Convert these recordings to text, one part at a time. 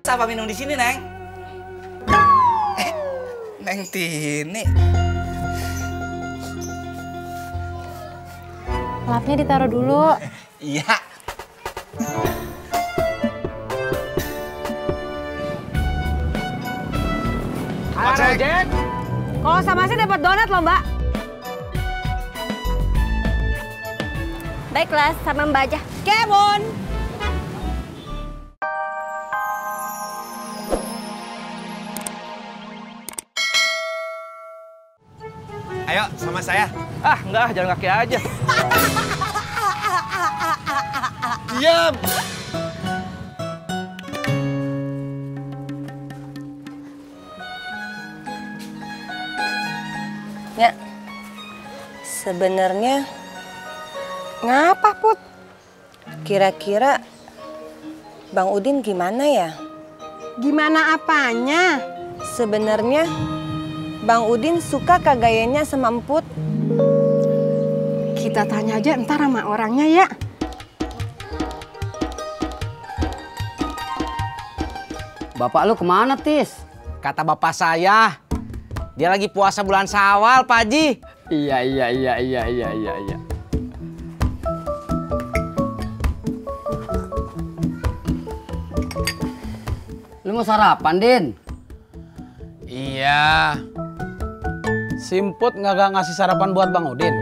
Apa minum di sini, Neng? Neng Tini. Lapnya ditaruh dulu. Iya. Halo, Jack. Kalau sama saya dapat donat loh, Mbak. Baiklah, sama Mbak aja. Kemon. Ayo, sama saya. Ah, enggak, jalan kaki aja. Diam. Ya, sebenarnya ngapa Put? Kira-kira Bang Udin gimana ya? Gimana apanya? Sebenarnya Bang Udin suka kagayanya sama Emput. Kita tanya aja ntar sama orangnya ya. Bapak lu kemana, Tis? Kata bapak saya, dia lagi puasa bulan Syawal, Pak Haji. Iya. Lu mau sarapan, Din? Iya. Simput nggak ngasih sarapan buat Bang Udin?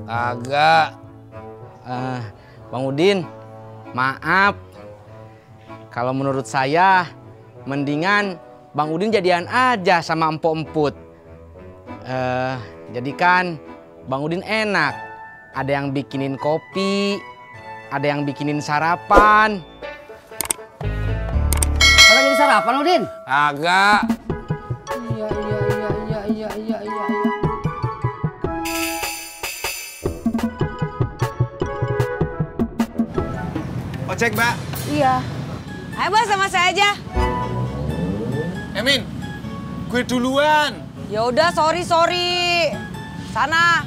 Agak. Bang Udin, maaf. Kalau menurut saya, mendingan Bang Udin jadian aja sama empuk-emput. Jadi kan Bang Udin enak. Ada yang bikinin kopi, ada yang bikinin sarapan. Kalau jadi sarapan, Udin? Agak. Iya. Ojek, Mbak. Iya. Ayo, Mbak, sama saya aja. Emin, gue duluan. Ya udah, sorry. Sana.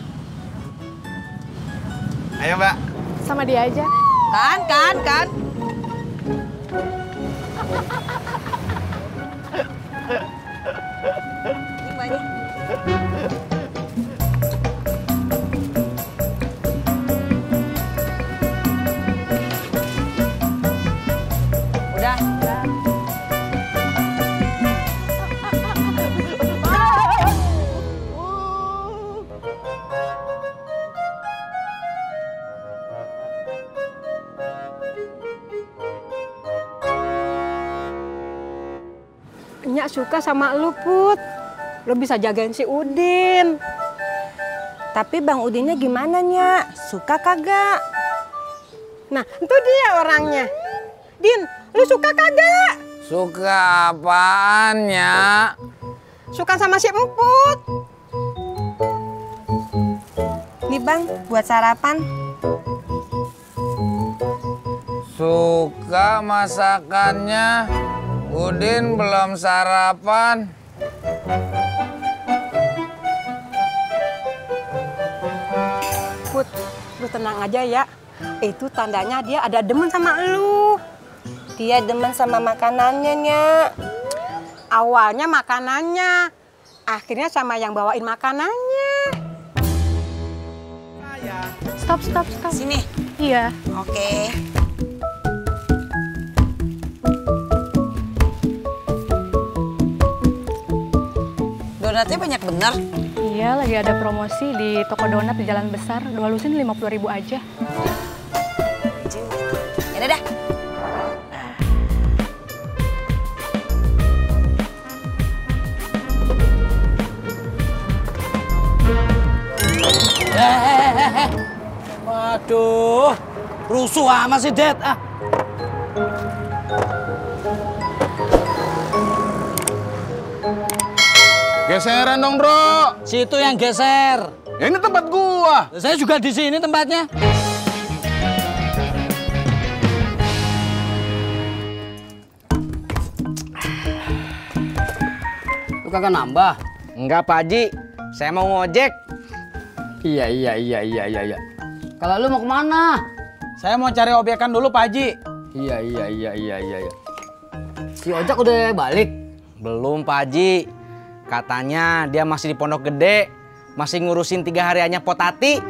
Ayo, Mbak. Sama dia aja. Kan. Ini Mbaknya. Udah. Nyak suka sama lu, Put. Lu bisa jagain si Udin. Tapi Bang Udinnya gimana, Nyak? Suka kagak? Nah, itu dia orangnya. Din, lu suka kagak? Suka apaan, ya? Suka sama si Emput. Nih Bang, buat sarapan. Suka masakannya. Udin belum sarapan. Put, lu tenang aja ya. Itu tandanya dia ada demen sama lu. Dia demen sama makanannya, Nyak. Awalnya makanannya, akhirnya sama yang bawain makanannya. Stop. Sini. Iya. Oke. Donatnya banyak bener. Iya, lagi ada promosi di toko donat di Jalan Besar. 2 lusin 50.000 aja. Ya dah. Waduh, rusuh amat sih, Det. Geseran dong, Bro. Situ yang geser. Ya, ini tempat gua. Saya juga di sini tempatnya. Lu kagak nambah? Enggak, Pak Haji. Saya mau ngojek. Iya. Kalau lu mau kemana? Saya mau cari obyekan dulu, Pak Haji. Iya. Si Ojak udah balik? Belum, Pak Haji. Katanya dia masih di Pondok Gede, masih ngurusin 3 hariannya Potati.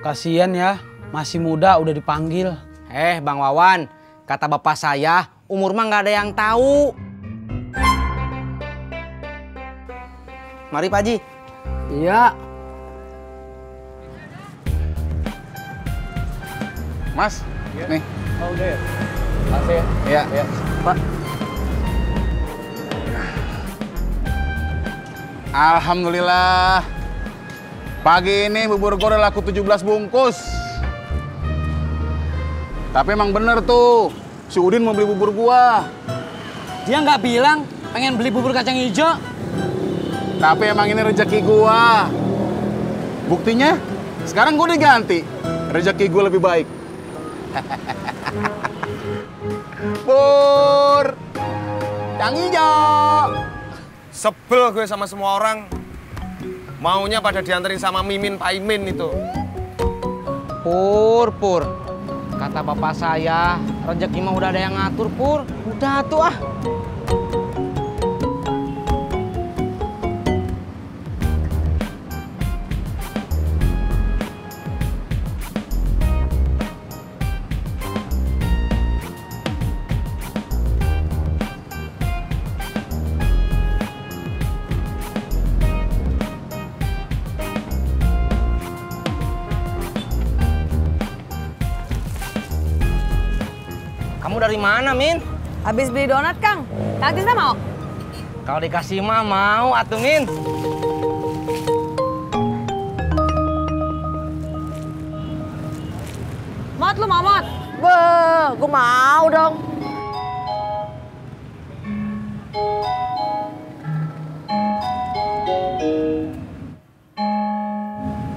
Kasian ya, masih muda udah dipanggil. Bang Wawan, kata bapak saya, umur mah nggak ada yang tahu. Mari Pak Haji. Iya. Mas, nih. Oh udah ya? Makasih ya. Iya. Iya. Pak. Alhamdulillah. Pagi ini bubur gua udah laku 17 bungkus. Tapi emang bener tuh, si Udin mau beli bubur gua. Dia nggak bilang pengen beli bubur kacang hijau. Tapi emang ini rezeki gua. Buktinya, sekarang gua diganti. Rezeki gua lebih baik. Pur, kacang hijau. Sebel gue sama semua orang. Maunya pada dianterin sama Mimin, Pak Imin itu. Pur. Kata bapak saya, rezeki mah udah ada yang ngatur, Pur. Udah tuh ah. Kamu dari mana, Min? Habis beli donat, Kang. Kang Tisna mau? Kalau dikasih mah mau atuh, Min. Mot, lu mau, Mot? Gue mau dong.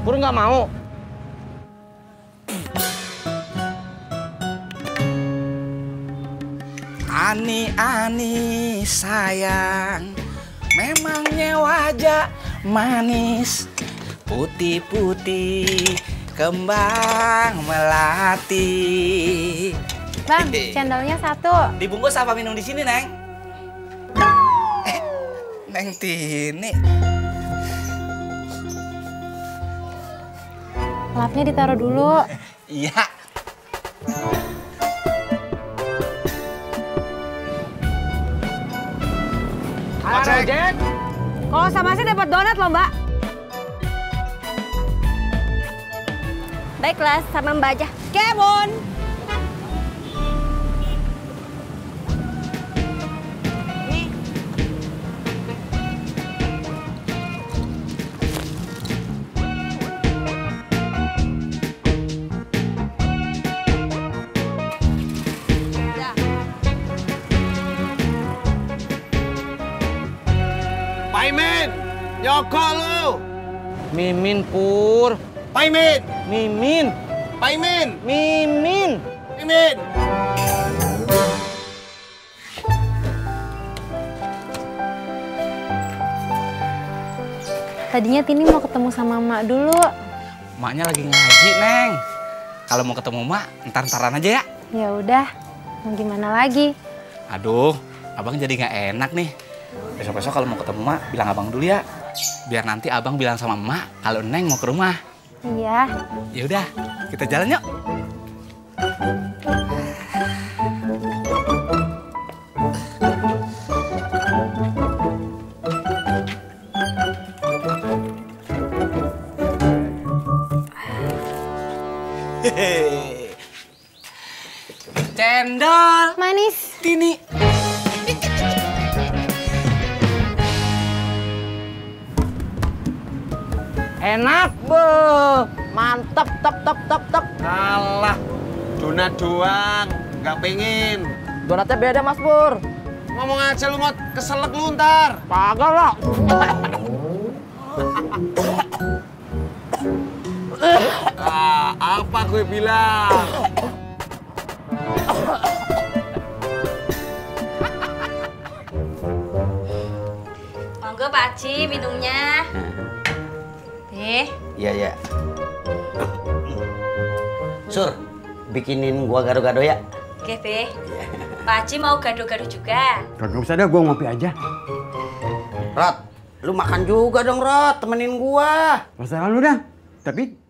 Pur nggak mau. Ani sayang, memangnya wajah manis, putih-putih, kembang melati. Bang, cendolnya 1. Dibungkus apa minum di sini, Neng? Neng Tini. Lapnya ditaruh dulu. Iya. Ojek. Kalau sama sih dapat donat loh, Mbak. Baiklah, sama Mbak aja. Kebon. Nih. Pak Imin, nyokok lu. Mimin, Pur. Pak Imin, Mimin. Pak Imin, Mimin. Imin. Tadinya Tini mau ketemu sama Mak dulu. Maknya lagi ngaji, Neng. Kalau mau ketemu Mak, ntar-ntaran aja ya. Ya udah, mau gimana lagi? Aduh, abang jadi nggak enak nih. Besok-besok kalau mau ketemu Mak, bilang abang dulu ya. Biar nanti abang bilang sama Mak kalau Neng mau ke rumah. Iya. Ya udah, kita jalan yuk. Cendol Manis. Tini. Enak, mantep, tep. Alah, donat doang, nggak pengen. Donatnya beda, Mas Pur. Ngomong aja lu, Mot, keselak lu ntar. Kagak lah. Apa gue bilang? Monggo Pak Haji minumnya. Iya. Sur, bikinin gua gado-gado ya. Oke, Be. Pak Haji mau gado-gado juga. Kagak usah dah, gua ngopi aja. Rot, lu makan juga dong, Rot. Temenin gua. Masalah lu dah. Tapi